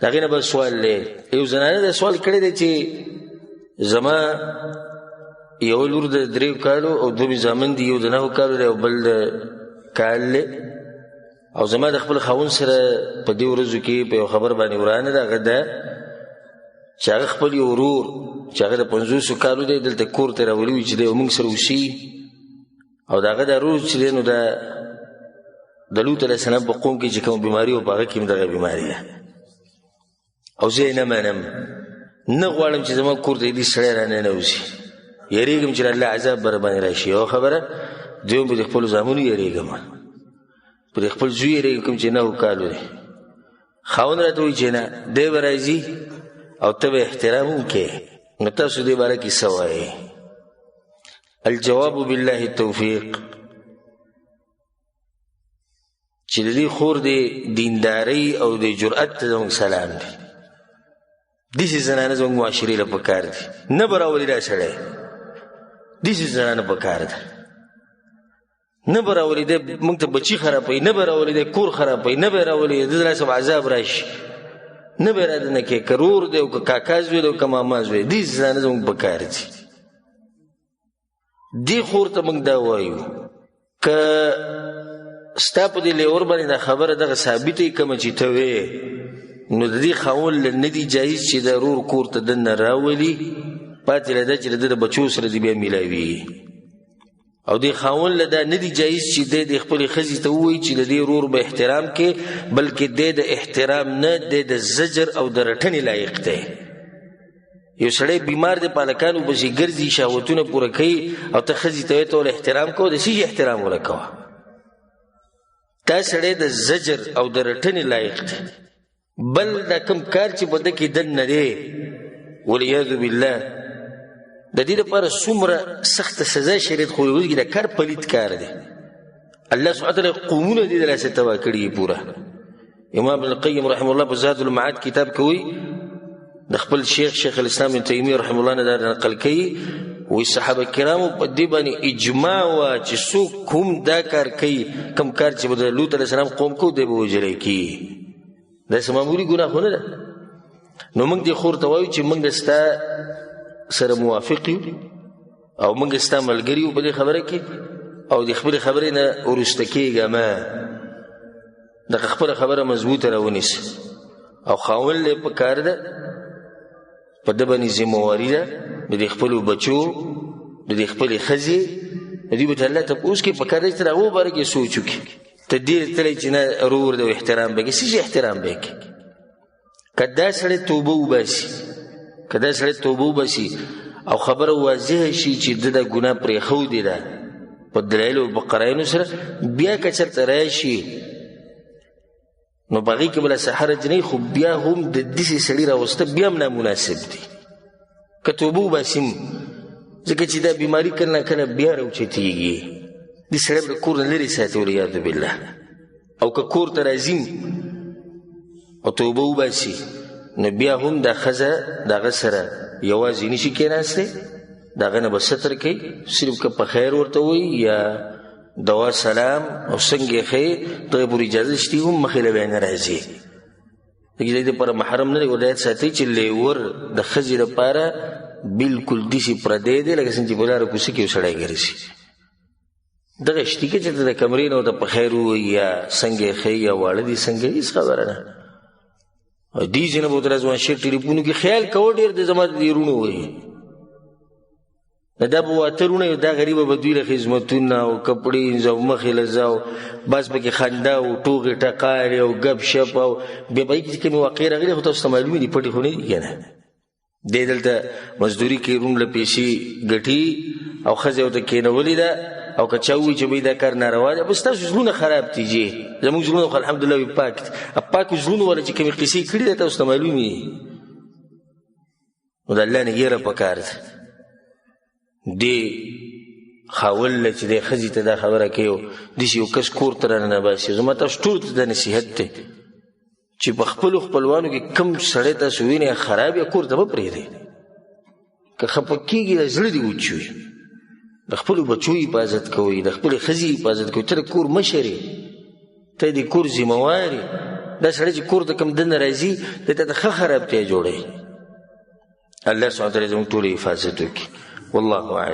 د هغې نه بل سوال دی. یو زنانه دا سوال کړی دی چې زما یو لور د 3 کالو او 2 مې زامن دي، یو د 9 کالو دی او بل د کال دی، او زما د خپل خاوند سره په دې ورځو کې په یو خبر باندې ورانه ده. هغه ده چې هغه خپل یو ورور چې هغه د 50 کالو دی دلته کور ته راولي وي چې دی موږ سره اوسي، او د هغه د ورور چې دی نو د لوط علیه السلام په قوم کې چې کومه بیماري وه په هغه کې هم دغه بیماري ده، او زه یې نه منم، نه غواړم چې زما کور ته دې سړی را ننوځي، یېرېږم چې د الله عذاب به راباندې راشي. یوه خبره. دویم، په دې خپلو زامنو یېرېږم، په دې خپل زوی یېرېږم کوم چې 9 کالو دی. خاوند راته وایي چې نه، دی به راځي او ته به احترام وکړې. نو تاسو دې باره کې څه وایئ؟ الجواب بالله التوفیق چې د دې خور د دیندارۍ او د جرأت ته زموږ سلام دی. داسې زنانه زموږ معاشرې له پکار دي، نه به راولي دا سړی. داسې زنانه پکار ده، نه به راولي دی موږ ته بچي خرابوي، نه به راولي دی کور خرابوي، نه به راولي د ده لاسه عذاب راشي، نه به را دننه کوي، که ورور دی او که کاکا زوی دی او که ماما زوی دی. داسې زنانه زموږ پکار دي. دې خور ته موږ دا وایو که ستا په دې لیور باندې دا خبره دغه ثابته یې کومه چې ته وې، نو د دې خاوند له نه دي جایز چې د ورور کور ته دننه راولي، پاتې له ده چې د ده د بچو سره دې بیا میلاوي. او دې خاوند له دا نه دي جایز چې دی د خپلې ښځې ته ووایي چې د دې ورور به احترام کې، بلکې دی د احترام نه، دی د زجر او د رټنې لایق دی. یو سړی بیمار دی، په هلکانو پسې ګرځي، شهوتونه پوره کوي، او ته ښځې ته وایې ته ولې احترام کوه، د څه شي احترام وله کوه؟ دا سړی د زجر او د رټنې لایق دی. بل دا کوم کار چې په ده کې دننه دی والعیاذ بالله، د دې لپاره څومره سخته سزا شریعت خو یې ورکړي، دا کار پلیت کار دی. الله سبحانه وتعالی قومونه دې د لاسه تباه کړي پوره. امام ابن القیم رحمه الله په زاد المعاد کتاب کې وایي، د خپل شیخ الاسلام ابن تیمیه رحمه الله نه دا نقل کوي، وایي صحابه کرامو په دې باندې اجماع وه چې څوک کوم دا کار کوي، کوم کار چې به د لوط علیه السلام قوم کو، دی به وژلی کېږي. داسې معمولي ګناه خو نه ده. نو موږ دې خور ته وایو چې موږ ستا سره موافق یو او موږ ستا ملګري یو په دې خبره کې، او د خپلې خبرې نه وروسته کېږه مه، دغه خپله خبره مضبوطه راونیسه. او خاوند له په کار ده، په ده باندې ذمهواري ده د دې خپلو بچو، د دې خپلې ښځې، د دوی به ته الله تپوس کوي. په کار ده چې تر هغو باره کې سوچ وکړي. ته ډېر تللی چې نه ورور دی احترام به کوي، څه شي احترام به کوي؟ که دا سړی توبه وباسي، که دا سړی توبه وباسي او خبره واضحه شي چې ده دا ګناه پرېښودې ده په دلایلو او په قراینو سره، بیا که چېرته راشي نو په هغې کې به له څه حرج نه وي، خو بیا هم د داسې سړي راوسته بیا هم نامناسب دي که توبه وباسي، ځکه چې دا بیماري کله نا کله بیا راوچتېږي. دې سړی به د کور نه لرې ساتي والعیاذ بالله. او که کور ته راځي او توبه وباسي نو بیا هم دا ښځه د هغه سره یوازې نشي کېناستی، د هغه نه به ستر کوي، صرف که په خیر ورته وایي یا دوا سلام او څنګه یې ښیې، دغې پورې اجازه شتي هم مخې له بیا نه راځي. ځکه د دې لپاره محرم نه دی. ولایت ساتي چې لیور د ښځې لپاره بالکل داسې پردی دی لکه څنګه چې په لاره کوڅه کې یو سړی ګرځي. دغه شتي کې چې ته د کمرې نه ورته په خیر ووایي یا څنګه یې ښیې یا واړه دي څنګه، هېڅ خبره نه. او دې ځینې به ورته ځوان شعر ټلیفونو کې خیال کوه ډېر د زما د دې وروڼو وایي، دا به واته وروڼه یو، دا غریبه به دوی له خدمتونه او کپړې او مخې له ځه او بس پکې خندا او ټوغې ټقارې او ګپ شپ او بیا په هغې کې چې کومې واقعې راغلي خو تاسو ته معلومې دي، پټې خو نه دي که نه. دی دلته مزدوري کوي، روم له پیسې ګټي او ښځه یې ورته کښېنولې ده، او که چا ووایي چې بھئی دا کار ناروا دی، بس ستاسو زړونه خراب دي جي، زموږ زړونه خو الحمدلله وي پاک دي. پاکو زړونو والا چې کومې قصې کړي دي تاسو ته معلومې دي. نو د الله نه یره پکار ده. دې خاوند له چې دی ښځې ته دا خبره کوي او داسې یو کس کور ته راننه باسي، زما تاسو ټولو ته دا نصیحت دی چې په خپلو خپلوانو کې کم سړی تاسو وینئ خراب یې کور ته مه پرېږدئ. که خفه کېږي د زړه دې وچوي، د خپلو بچو حفاظت کوئ، د خپلې ښځې حفاظت کوئ. ته د کور مشر یې، ته د کور ذمهوار یې، دا سړی چې کور ته کوم دننه راځي، دی ته د ښه خرابتیا جوړوي. الله سبحانه وتعالی زموږ ټولو حفاظت وکړي. والله اعلم.